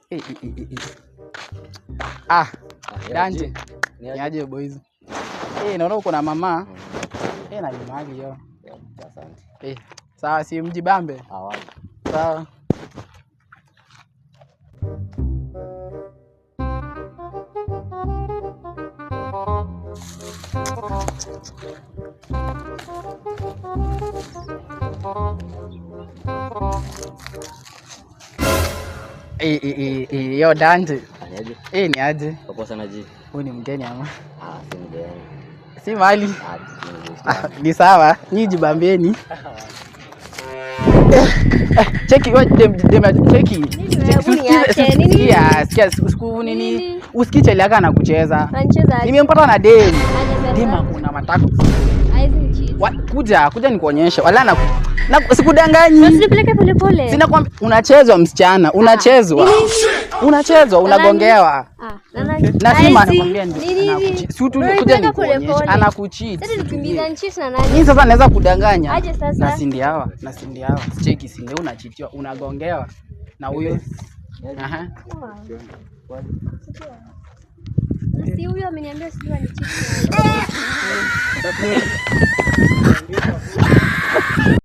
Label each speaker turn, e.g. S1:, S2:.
S1: Eh, eh, eh, eh. Ah, Dante. Ni aje boys? Eh, naona uko na mama. Eh, na ni mali yo.
S2: Asante.
S1: Eh, sawa si mjibambe.
S2: Awali.
S1: Sawa. Eh, eh, eh, eh, yo Dante.
S2: Ni aje?
S1: Eh, ni aje?
S2: Poa sana ji.
S1: Huyu ni mgeni ama?
S2: Ah, si mgeni.
S1: Si mali.
S2: Ah, si mgeni.
S1: Ah, ni sawa, nyinyi jibambieni. Eh, cheki we, dem, dem, cheki.
S3: Hebu niache, nini?
S1: Sikia, sikia, siku nini?
S3: Nini?
S1: Usikii chali yake anakucheza.
S3: Anacheza aje?
S1: Nimempata na dem.
S3: Aje sasa?
S1: Dem akuna matako.
S3: Haizi nicheat.
S1: Kuja, kuja nikuonyeshe. Wala na sikudanganyi.
S3: Usinipeleke pole pole.
S1: Sina kwamba unachezwa msichana, unachezwa. Unachezwa, unagongewa.
S3: Ah, na nani?
S1: Na sima
S3: Haizi.
S1: anakwambia ndio.
S3: Nini?
S1: Si tu kuja
S3: Unanipeleka pole
S1: nikuonyeshe,
S3: pole.
S1: anakucheat.
S3: Sasa nikimbiza nicheat na nani?
S1: Mimi sasa naweza kudanganya.
S3: Aje sasa?
S1: Na sindi hawa, na sindi hawa. Cheki sindi unachitiwa, unagongewa na huyo. Aha.
S3: Si huyo ameniambia sijui anicheat na nani.